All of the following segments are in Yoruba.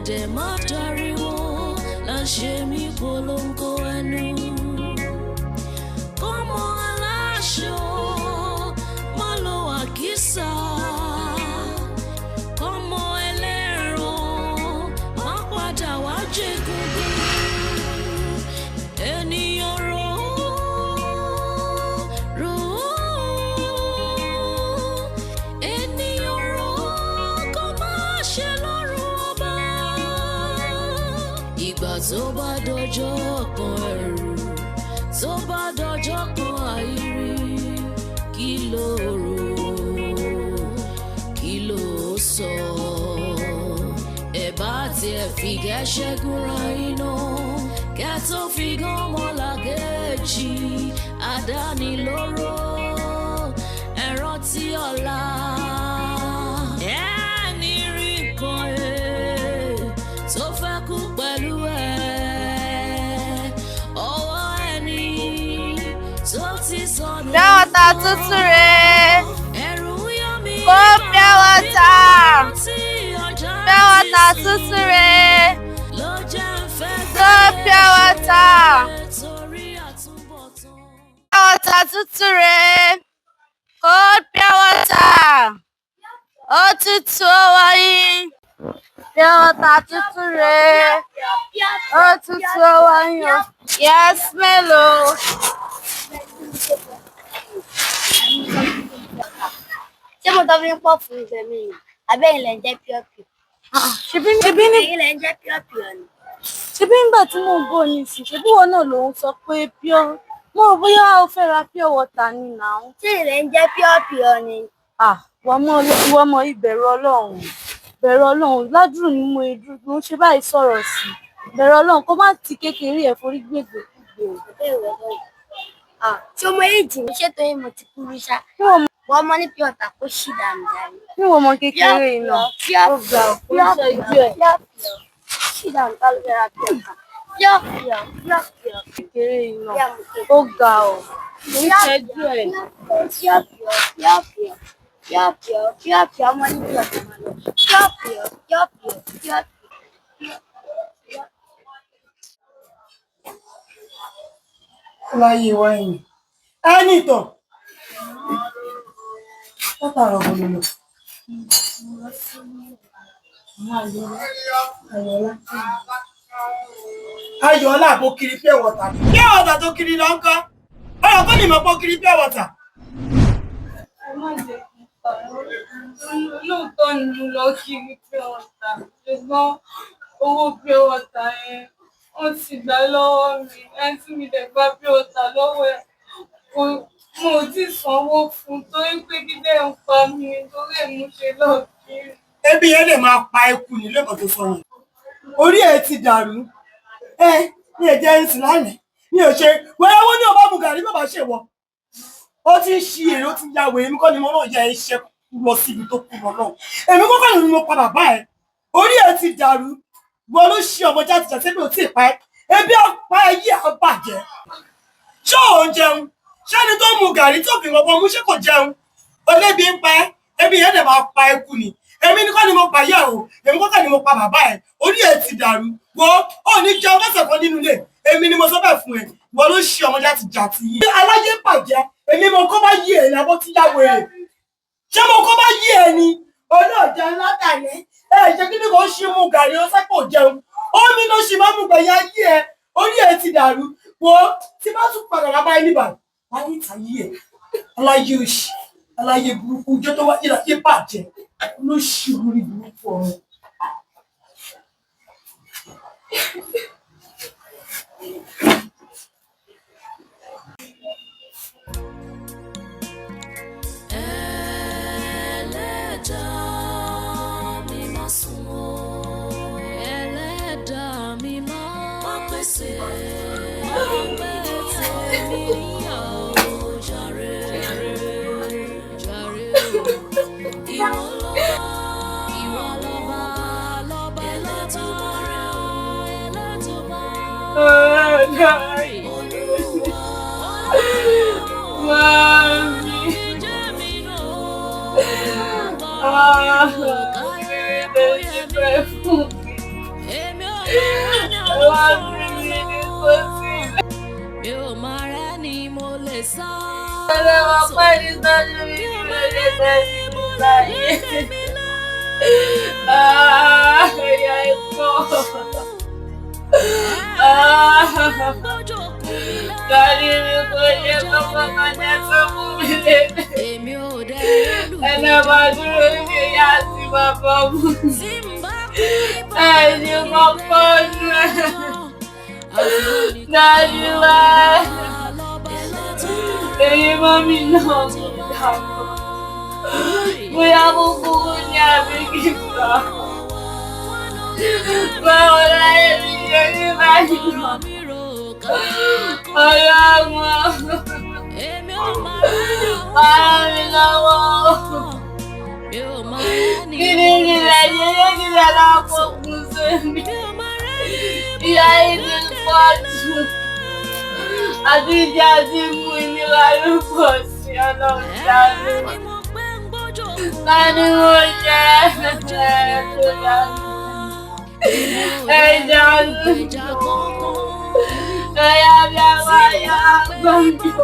Kọ̀dẹ̀ má dariwo là ṣe mí polongo ẹnu. Kọ́mọ aláṣọ má lo àkísà. Kọ́mọ ẹlẹ́ran má padà wá jẹ̀gúngún. Ènìyàn rò ó, rò ó. Ènìyàn rò ó, kó má ṣe lọ́rùn ọba. Ìgbà tó bá dọjọ́ kan ẹ̀rù, tó bá dọjọ́ kan àìrí, kí ló rò, kí ló sọ? Ẹ bá tiẹ̀ fi gẹ́ṣẹ́gun ra iná, kẹ́ tó fi gán mọ́làkejì, àdánilóró, ẹ rántí ọ̀la. Ẹni rí nǹkan ẹ̀ tó fẹ́ kú pẹ̀lú ẹ̀, ọwọ́ ẹni tó ti sọnù. Pure water tútù rèé. Ẹ̀rù ń yọ mí. Kó pure water. Tí ọjà Pure water ti tútù sùn rèé. Ló jẹ́ ń fẹ́ Kó pure water. torí àtúbọ̀tán. Pure water tútù rèé. Cold pure water. Ó tutù ó wọ̀nyí. Pure water tútù rèé. Ó tutù ó wọ̀nyí o. Yes, mélòó? Ṣé mo tọ́ fi ń pọ̀ fún ìfẹ́ mi ni? Àbẹ́ ilẹ̀ ń jẹ́ pure pure? Ṣebí ṣebí ní Ẹ̀yin lẹ̀ ń jẹ́ pure pure ni. Ṣebí nígbà tí mò ń bọ̀ nísìn, ṣebí ìwọ náà ló ń sọ pé pure, mo rò bóyá o fẹ́ ra pure water ni now. Ṣé ilẹ̀ ń jẹ́ pure pure ni? Ah, ìwọ ọmọ yìí, bẹ̀rù Ọlọ́run, bẹ̀rù Ọlọ́run. Ládùrú ni mo ló ń ṣe báyìí sọ̀rọ̀ sí. Bẹ̀rù Ọlọ́run, kó má ti kékeré ẹ̀ forí gbègbè kúgbè o. Àbẹ́ ìwọ bọ̀. Ah, ṣé o mọ èjì mi? Ṣé torí mo ti kúrú ṣá? Bí wọ́n mọ Wọ́n mọ ní pure water kó ṣì dànù dànù. Bí wọ́n mọ kékeré yìí náà. Pure Ó ga ò, kó pure ṣe ojú ẹ̀. pure pure. Ṣì dànù, ká ló fẹ́ ra pure water? Pure pure pure pure. Kékeré yìí náà. Bí a mú kékeré. Ó ga ò, kò ń ṣẹ́jú ẹ̀. Pure pure pure pure pure pure pure pure, ọmọ ní pure water máa lọ. Pure pure pure pure pure pure. Láyé wáyé ẹni ìtàn látara ọmọ lọ. Ayọ̀ọ́lá àbó kiri pure water, pure water tó kiri lọ ń kọ́ ọ̀rọ̀ kọ́ ni mo pọ̀ kiri pure water. Ẹ má jẹ́ kí n parọ́, lóòótọ́ ni mo lọ kiri pure water, ṣùgbọ́n owó pure water yẹn, wọ́n ti gbà lọ́wọ́ mi. Ẹni tí mi dẹ̀ gba pure water lọ́wọ́ ẹ̀, kò, mo ò tí ì sanwó fún un, torí pé bíbẹ̀ ń pa mi, torí ẹ̀ mo ṣe lọ kiri. Ebi yẹn lè máa pa eku nílé kan tó sọ yẹn. Orí ẹ ti dàrú. Ẹ mi ò jẹ ń sùn lánàá, mi ò ṣe wẹ́rẹ́ wọ́n ní ọba mu gàrí bàbá ṣe wọ. Ó ti ń ṣí èrè, ó ti ń ya wèrè. Èmi kọ́ ni mo náà yẹ iṣẹ́ lọ síbi tó kú lọ náà. Èmi kọ́kọ́ ni mo pa bàbá ẹ. Orí ẹ ti dàrú. Wọ́n ló ṣí ọmọ jáde jáde sẹ́mi ò tí ì pa ẹ́. Ebi ọ̀pá ẹ yí à bàjẹ́. Ṣé ò ń jẹun? Ṣé ẹni tó mu gàrí tó fi nǹkan mú, ṣé kò jẹun? Olébi ń pa ẹ́. Ebi yẹn dẹ̀ máa pa ẹ́ kú ni. Èmi ní kọ́ ni mo pa yẹ́ o. Èmi kọ́kọ́ ni mo pa bàbá ẹ̀. Orí ẹ̀ ti dàrú. Wo, ó ní jẹun lọ́sẹ̀ kan nínú ilé. Èmi ni mo sọ bẹ́ẹ̀ fún ẹ. Wọ́n ló ṣí ọmọ jáde jáde yìí. Aláyé bàjẹ́. Èmi mo kọ́ bá yí ẹ̀ ní abọ́ tí yá wèrè. Ṣé mo kọ́ bá yí ẹ ni? Olóòjẹ látàrí ẹ ṣe kí ni kò ṣí mu gàrí, ó sẹ́kọ̀ jẹun. Omi ló ṣì máa mú gbẹ̀yìn ayé ẹ. Orí ẹ ti dàrú. Wo, tí bá tún padà wá báyìí níbà wá ní ìtàyé ẹ. Aláyé òṣì, aláyé burúkú, ọjọ́ tó wáyé láyé bàjẹ́ ló ṣì orí burúkú ọ̀run. Ẹlẹ́dàá mi má sùn o, ẹlẹ́dàá mi má pèsè, má pèsè mi níyàwó jàre, jàre o. Ìwọ lọ́ba, ìwọ lọ́ba, lọ́ba Ẹlẹ́dùmarè o, Ẹlẹ́dùmarè. Olúwa, Mami. jẹ́ mi nù. Ah, kí lẹ ṣe bẹ́ẹ̀ fún mi? bí mi ní kò sí. Mi ò máa rẹ́ ni mo lè sá. Ẹlẹ́wọ̀n pẹ́ ní tọ́jú mi Mi ò kí ló máa dé rẹ́ tẹ́sí ni mi mo lè láyé. gbé mi lọ. Ah, ìyá ikọ̀. Ah, Gàrí mi kò ṣe kọ́kọ́ kọjá tó mú mi lébè. Èmi ò dẹ̀ Ẹlẹ́wọ̀n dúró ní ìyá àti bàbá mú. tí n bá pè é bá Ẹ̀yin kọ́kọ́ nù ẹ̀. Dájú wá. Èyí mọ́mí náà kò dàgbọ́. Bóyá kúkúrú ní àbí gíga. Báwo láyé mi ṣe ní báyìí lọ? Ọlọ́run para mi lọ́wọ́. Kí ni ìrìnlẹ̀ yẹyẹ kílẹ̀ lápòkùn sí mi? Ìyá yìí ti pọ̀ jù. Àti ìjà àti mú ìnira ló pọ̀ sí ọlọ́run ṣáájú. Ta ni mo jẹ́ ẹ̀ tó dájú? Ẹja ló ẹ̀yà bí a bá yá gbọ́njọ́.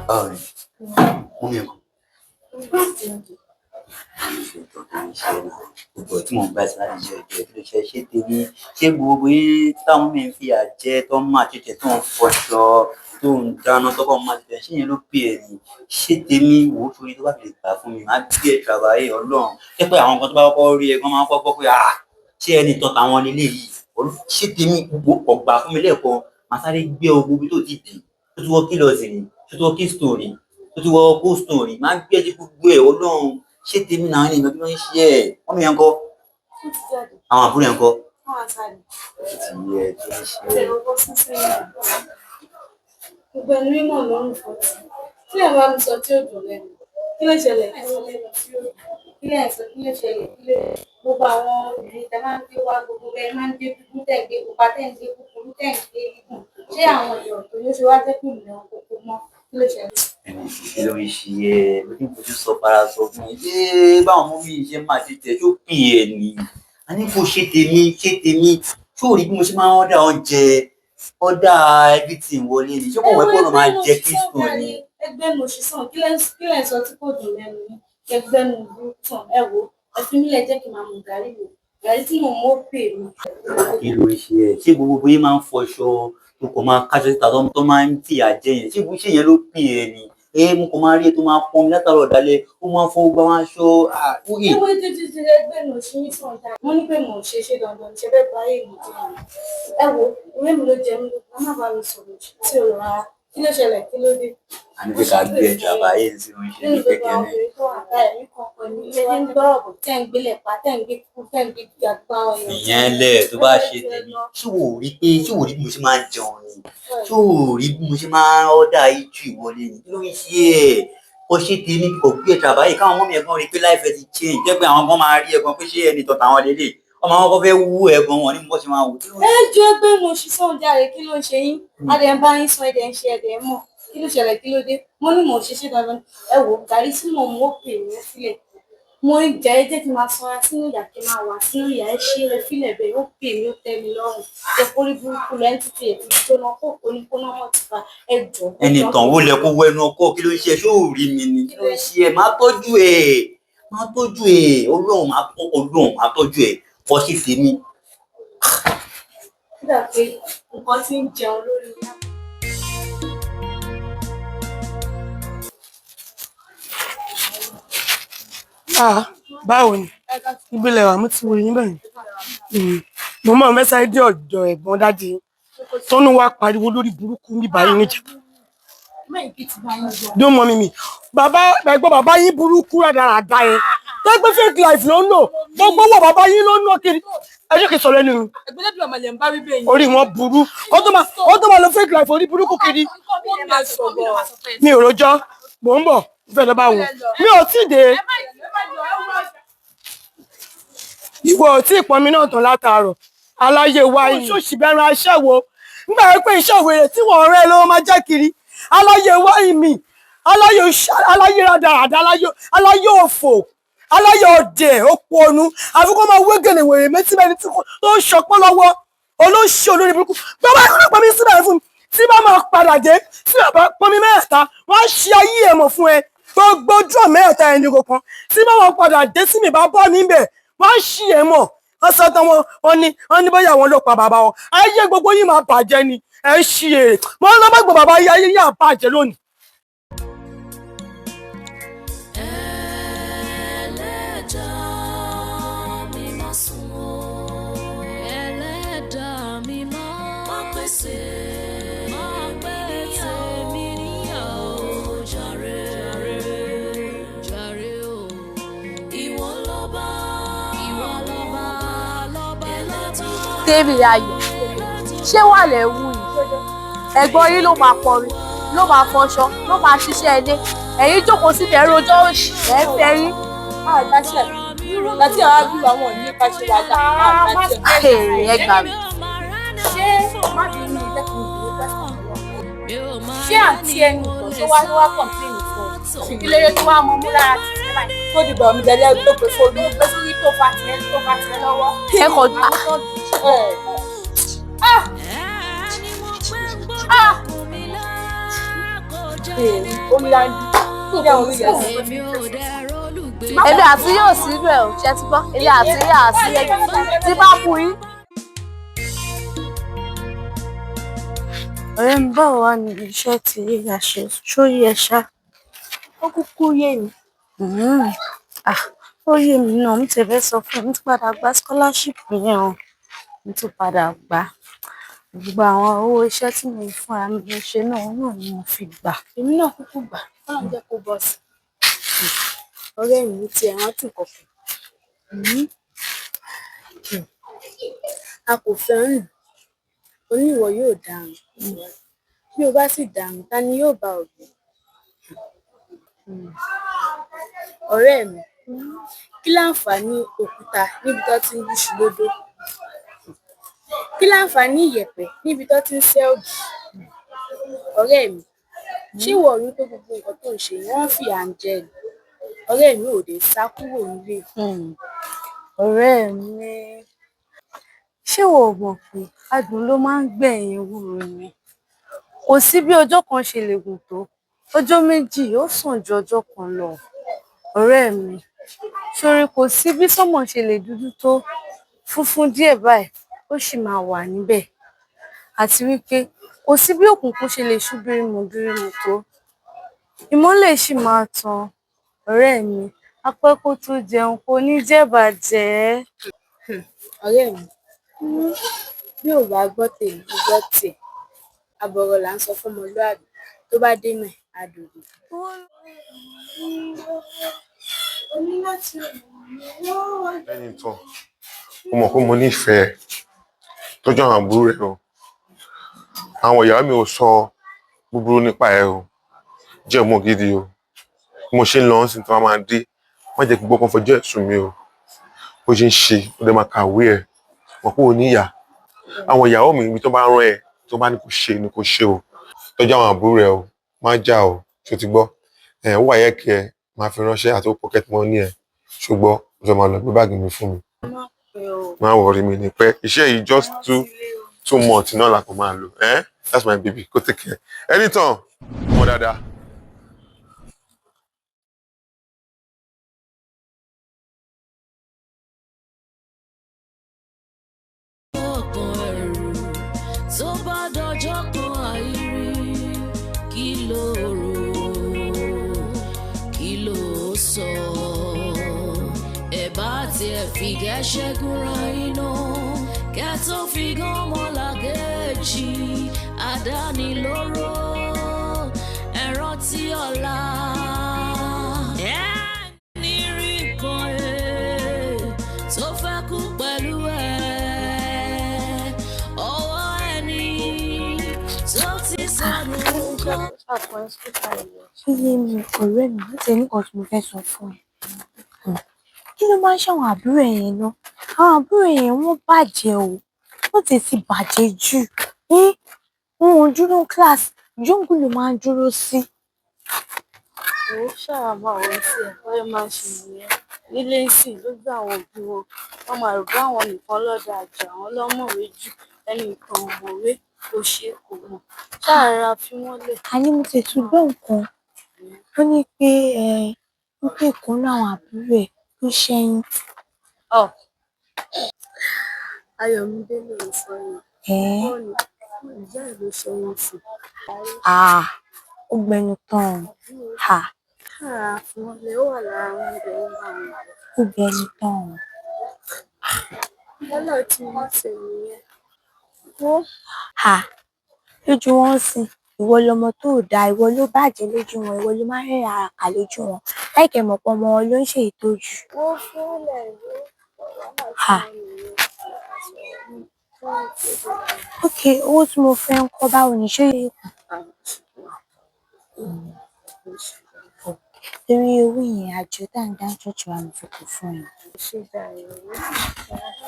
Báwo ni mú mi kọ ṣe tó tó ń ṣe náà gbogbo tí mò ń bá ìsìláàmù ṣe ìjọ kí ló ṣe ṣé tèmi ṣé gbogbo yín táwọn mi ń fi àjẹ tó ń máa tètè tó ń fọṣọ tó ń dáná tó kàn máa tètè ṣé yẹn ló pè é ní ṣé tèmi wò ó torí tó bá fi lè gbà fún mi má gbé ẹ̀ travayé ọlọ́run ṣé pé àwọn kan tó bá kọ́kọ́ rí ẹ kán máa ń kọ́kọ́ pé ah ṣé ẹni tán táwọn nílé yìí ṣé tèmi gbogbo ọgbà fún mi lẹ́ẹ̀kan màá sáré gbé ogun bí tó ti dì tó ti wọ kílọ̀sì rí tó ti wọ kístone rí tó ti wọ kóstone rí má gbé ẹ sí gbogbo ẹ ọlọ́run ṣé tèmi náà ní ìgbà tí wọ́n ń ṣe ẹ̀ wọ́n mi yẹn kọ́ Ó ti jáde. àwọn àbúrò yẹn kọ́ Wọ́n á sáré. ó ti yẹ ẹ tó ń ṣe Ṣé ọkọ sísè náà? Gbogbo ẹnu mímọ̀ lọ́rùn fọ́tì. Kí lè bá mi sọ tí ó dùn lẹ́nu? Kí ló ṣẹlẹ̀? Kí ló lẹ́nu tí ó dùn? Kí lè sọ? Kí ló ṣẹlẹ̀? Kí ló gbogbo àwọn obìnrin tẹ máa ń gbé wá gbogbo bẹ́ẹ̀ máa ń gbé dúdú tẹ̀ ń gbé pupa tẹ̀ ń gbé kúkúrú tẹ̀ ń gbé gígùn. Ṣé àwọn èèyàn tó yóò ṣe wá jẹ́ pé ìlú kókó mọ́? Kí ló ṣẹlẹ̀? ẹni kí ló ń ṣe ẹ ló ń fojú sọ para sọ fún ẹ ṣé báwọn ọmọ mi ṣe máa ti tẹ tó pè ẹ ní a ní kó ṣe tèmi ṣe tèmi ṣó rí bí mo ṣe máa ń ọ̀dà oúnjẹ ọ̀dà everything wọlé ni ṣé kò wẹ́ kó lọ máa jẹ kístone ni. Ẹgbẹ́ mo ṣe sàn kí lẹ́ ń sọ tí kò dùn lẹ́nu yín ẹgbẹ́ nu burúkú tàn ẹ wo ẹ fi mílẹ̀ jẹ́ kí n máa mu gàrí mi gàrí tí mò ń mú ó pè mí. Kí ló ń ṣe ẹ ṣé gbogbo bóyá máa ń fọṣọ tó kò máa káṣọ síta tó máa ń fìyà jẹ yẹn ṣé ṣé yẹn ló pè ẹ ni ẹ mo kò máa rí ẹ tó máa pọn mi látàrọ ọ̀dàlẹ̀ ó máa fọ gbogbo àwọn aṣọ àwòrán. Ewé títí ti ẹgbẹ́ nu ṣe yín sàn dáa mo ní pé mò ń ṣe ṣe dandan ṣe fẹ́ bá èmi jẹ́ mi. Ẹ wo ìwé mi ló jẹ mí lógún ẹ má bá mi sọ̀rọ̀ tí ò rárá kí ló ṣẹlẹ̀ kí ló dé. A ní pé ká gbé ẹ travayé sí mo ṣe Nínú ní gbogbo àwọn kékeré. obìnrin tó wà báyìí ní kankan ní ilé ní gbọ́rọ̀ bọ̀ tẹ́ ń gbélé pa tẹ́ ń gbé kúkú tẹ́ ń gbé gbàgbá ọyàn. Ìyẹn lẹ tó bá ṣe tèmi ṣé wò ó rí pé ṣé wò ó rí bí mo ṣe máa ń jẹun ni ṣé wò ó rí bí mo ṣe máa ń ọ́dà ìtú ìwọlé ni kí ló ń ṣe ẹ kò ṣe tèmi kò gbé ẹ travayé káwọn ọmọ mi ẹ̀gbọ́n rí pé láìfẹ́ ti change jẹ́ pé àwọn kan máa rí ẹ̀gbọ́n pé ṣé ẹni tọ̀tà àwọn lélẹ̀ ọmọ àwọn kan fẹ́ wú ẹ̀gbọ́n wọn ní bó ṣe máa wù. Kí ló ń Ẹ jọ ẹgbẹ́ mo ṣe sóhun jáde kí ló ń ṣe yín adẹ ń bá yín sọ ẹdẹ ń ṣe ẹdẹ ń mọ̀ kí ló ṣẹlẹ̀ kí ló dé mo ní mò ń ṣe ṣe dandan ẹ wò gàrí tí mò ń mú òpè mi sílẹ̀ mo ń jẹ ẹ jẹ́ kí n máa sanra sínú ìyà kí n máa wà sínú ìyà ẹ ṣe é fílẹ̀ bẹ́ẹ̀ ó pè mí ó tẹ́ mi lọ́rùn ẹ kórí burúkú lọ ẹni títí ẹ ti jóná kó oníkóná mọ̀ ti fa ẹ jọ. Ẹni tàn wó lẹ kó wọ ẹnu ọkọ kí ló ń ṣe ẹ ṣé ò rí mi ni kí ló ń ṣe ẹ máa tọ́jú ẹ máa tọ́jú ẹ Ọlọ́run máa tọ́ Ọlọ́run máa tọ́jú ẹ kò ṣe tèmi. Ó dà pé nǹkan tí ń jẹun lórí iná. Ah, báwo ni? Ibi lẹ̀wà mo ti wo yín bẹ́ẹ̀ ni. Mo máa ń fẹ́ sáré dé ọ̀dọ̀ ẹ̀gbọ́n dádì yín. Tọ́nú wa pariwo lórí burúkú níbà yín níjẹ̀bú. Dún mọ́ mi mi. Bàbá ẹ̀gbọ́n bàbá yín burúkú rádaràda yẹn. Tó gbé fake life ló ń lò. Gbogbo owó bàbá yín ló ń ná kiri. Ẹ jẹ́ kí n sọ̀rọ̀ ẹnu mi. Ẹgbẹ́lẹ́dùn ọmọlẹ̀ ń bá wí bẹ́ẹ̀ yẹn. Orí wọn burú. Ó tó máa lo fake life orí burúkú kiri. Mi ò rojọ́. Mò ń bọ̀. Mo fẹ́ lọ bá wọn. Mi ò tíì dé. Ìwọ ò tí ì pọnmi náà tán látàárọ̀ aláyé wa yìí ṣòṣì bẹ̀rẹ̀ aṣẹ́wó nígbà wípé iṣẹ́ òwèrè tí wọ́n rẹ́ ló máa jẹ́ kiri aláyé wa yìí mi Aláyé aláyé rádaràda, aláyé òfò, aláyé ọ̀dẹ̀ òpònú, àfi kó máa wé gèlè wèrè méjì mẹ́rin tí tó ń ṣọpọ́ lọ́wọ́. Olóṣì olórí burúkú. Bàbá ìkúrò pọ̀ mi síbẹ̀ fún mi. Tí bá máa padà dé, tí bàbá pọn mi mẹ́ta, wọ́n á ṣe ayé ẹ̀ mọ̀ fún ẹ. Gbogbo ojú ọ̀ mẹ́ta ẹni kankan. Tí bá máa padà dé tí mi bá bọ́ mi bẹ̀, wọ́n á ṣí ẹ̀ mọ̀. Wọ́n sọ tán wọn, wọ́n ní bóyá àwọn ló pa bàbá wọn. Ayé gbogbo yìí máa bàjẹ́ ni. Ẹ ń ṣí èrè. Mo ń lọ bá gbọ́ bàbá ayé yìí á bàjẹ́ lónìí. Ẹlẹ́dàá mi má sùn o, ẹlẹ́dàá mi má pèsè, má pèsè mi níyà o, jàre, jàre o. Ìwọ lọ́ba, ìwọ lọ́ba, lọ́ba ẹlẹ́dàá. Tèmi ayọ̀, ṣé wà lẹ̀ wù yìí? Ẹ̀gbọ́n yín ló máa kọrin, ló máa fọṣọ, ló máa ṣiṣẹ́ ilé. Ẹ̀yin jókòó síbẹ̀ rojọ́ òṣì, ẹ̀ ń fẹ́ yín. Àgbàṣe láti àwọn àbúrò àwọn òní nípa ṣe wàhálà àgbàṣe. Ẹ gbà mí. Ṣé má bínú ìdẹ́kun ìdúró pẹ́sàn lọ́wọ́? Ṣé àǹtí ẹni ìtàn tó wá ló wá kọ̀ǹpléènì fún ọ? Kí lóye tó wá mọ mú lára tìṣẹ́ báyìí? Tó dìgbà omi dẹ́lẹ́ tó gbé sórí tó gbé sórí tó fa tiẹ̀ tó fa tiẹ̀ lọ́wọ́. Ẹ kò Omi la ń dùn. Kí omi yẹn sí. Èmi àti yóò sí ibẹ̀ ò ṣe ti gbọ́. Èmi àti yóò sí ibẹ̀ tí bá mú yín. Ọ̀rẹ́ mi, báwo wá ni iṣẹ́ tí a ṣe ṣó yé ẹ ṣá? Ó kúkú yé mi. Ah, ó yé mi náà, mo ti fẹ́ sọ fún ẹ, mo ti padà gba scholarship yẹn o. Mo ti padà gbà á. Gbogbo àwọn owó iṣẹ́ tí mo fúnra mi ṣe náà, òun náà ni mo fi gbà. Èmi náà kúkú gbà, Ọlọ́run jẹ́ kó bọ́ sí i. Ọ̀rẹ́ mi ti ẹ̀ rántí nǹkan kan. A kò fẹ́ rìn, oní ìwọ yóò dàrún. Bí o bá sì dàrún, ta ni yóò bá ọ gbé? Ọ̀rẹ́ mi, kí láǹfààní òkúta níbi tó ti ń gúnṣu lódó? Kí láǹfààní ìyẹ̀pẹ̀ níbi tó ti ń sẹ́ ògì? Ọ̀rẹ́ mi, ṣé ìwọ ò rí pé gbogbo nǹkan tó ń ṣe yìí wọ́n ń fìyà ń jẹ ni? Ọ̀rẹ́ mi, ò dé sá kúrò nílé. Ọ̀rẹ́ mi, ṣé ìwọ ò mọ̀ pé adùn ló máa ń gbẹ̀yìn ewúro ni? Kò sí bí ọjọ́ kan ṣe lè gùn tó, ọjọ́ méjì ó sàn ju ọjọ́ kan lọ. Ọ̀rẹ́ mi, ṣorí kò sí bí sánmọ̀ ṣe lè dúdú tó, funfun díẹ̀ báyìí ó sì máa wà níbẹ̀. Àti wípé kò sí bí òkùnkùn ṣe lè ṣú bírímù bírímù tó, ìmọ́lẹ̀ sì máa tàn. Ọ̀rẹ́ mi, apẹ́ kó tó jẹun kò ní jẹ̀bàjẹ́. Ọ̀rẹ́ mi, bí ò bá gbọ́ tèmi, ó gbọ́ tiẹ̀. Àbọ̀ ọ̀rọ̀ là ń sọ fọ́mọlúàbí, tó bá dénú ẹ̀, á dodidi. Lẹ́yìn tán, mo mọ̀ pé mo nífẹ̀ẹ́ tọ́jú àwọn àbúrò rẹ̀ o. Àwọn ìyàwó mi ò sọ búburú nípa ẹ o. Jẹ́ ọmọ gidi o. Bí mo ṣe ń lọ sí tí wọ́n máa dé, má jẹ́ kí gbọ́ kan fọjọ́ ẹ̀sùn mi o. Bó ṣe ń ṣe, ó dẹ̀ máa kàwé ẹ̀. Mọ̀ pé o níyà. Àwọn ìyàwó mi ibi tó bá rán ẹ, tó bá ní kò ṣe ni kò ṣe o. Tọ́jú àwọn àbúrò rẹ o. Má jà o. Ṣé o ti gbọ́? Ẹ̀ ó wà yẹ kí ẹ máa fi ránṣẹ́ àti pocket money ẹ. Ṣùgbọ́n mo fẹ́ máa lọ gbé báàgì mi fún mi. Má worry mi ní pẹ́. Iṣẹ́ yìí just 2 months náà la kò máa lò. Eh? That's my baby. Go take care. Anytime. Mọ dáadáa. Ọkàn ẹ̀rù tó bá dọjọ́ kan àìrí, kí ló rò, kí ló sọ? Ẹ bá tiẹ̀ fi kẹ́ṣẹ́gun ra iná kẹ́ tó fi gán mọ́lá kejì àdánilóró, ẹ rántí ọ̀la. Ẹni rí nǹkan ẹ̀ tó fẹ́ kú pẹ̀lú ẹ̀, ọwọ́ ẹni tó ti sọnù nǹkan. Iye mi, ọ̀rẹ́ mi, ó ti ní nǹkan tí mo fẹ́ sọ fún ẹ. Kí ló máa ń ṣàwọn àbúrò ẹ yẹn náà? Àwọn àbúrò ẹ yẹn wọ́n bàjẹ́ o. Wọ́n ti ti bàjẹ́ jù. Wọn ò dúró class, jungle ló máa ń dúró sí. Ó ṣáà máa wọ tí ẹ bọ́yá máa ń ṣe nìyẹn nílé ìsìn lójú àwọn òbí wọn. Wọ́n máa rò bá àwọn nìkan lọ́dà jù, àwọn lọ́mọ̀wé jù, ẹnìkan ò mọ̀wé, kò ṣe kò mọ̀. Ṣáà rọra fi wọ́n lẹ̀. Àní mo tẹ̀ tún gbọ́ nǹkan. Ó ní pé ẹ wípé ìkan nínú àwọn àbúrò ẹ̀ ló ṣẹ́yún. Ọ̀ Ayọ̀mídé ló ń sọ yẹn. Ẹ́ Wọ́n ní ìyá ẹ̀ ló ṣẹ́yún sí. Ah, ó gbẹnu tán o. Ha, Ṣáà fi wọ́n lẹ̀, ó wà lára àwọn oúnjẹ ń bá wọn lọ. ó gbẹnu tán o. Wàhálà tí wọ́n ṣe nìyẹn. Wo Ha, lójú wọn ń sìn, ìwọ lọmọ tó ò dáa, ìwọ ló bàjẹ́ lójú wọn, ìwọ ló máa ń rẹ́rìn àràkà lójú wọn. Láìkẹ́ mọ̀ pé ọmọ wọn ló ń ṣe ìtọ́jú. Wo fi wọ́n lẹ̀, wo wàhálà tí Ha. wọ́n nìyẹn. Ok, owó tí mo fẹ́ ń kọ́ báwo ni ṣé yóò kù? Torí owó yẹn àjọ tá à ń dá ní ṣọ́ọ̀ṣì wa mo fi kó fún ẹ. Ṣé jàre owó?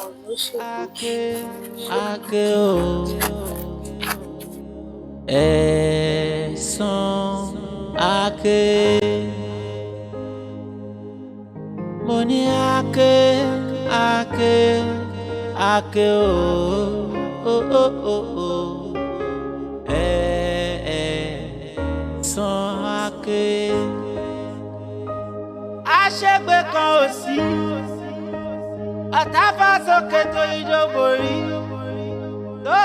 Ọ̀rọ̀ ṣe Ake, ake o, ẹ̀san ake. Mo ní ake, ake, ake o, o o o o, ẹ̀san ake. Aṣẹ́gbé kan ò sí, ọ̀tá fà sókè tó ijó borí, tó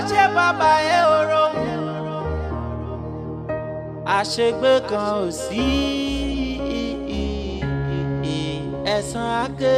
ṣe bàbá ẹ oró. Àṣegbé kan ò sí, ẹ̀san ake.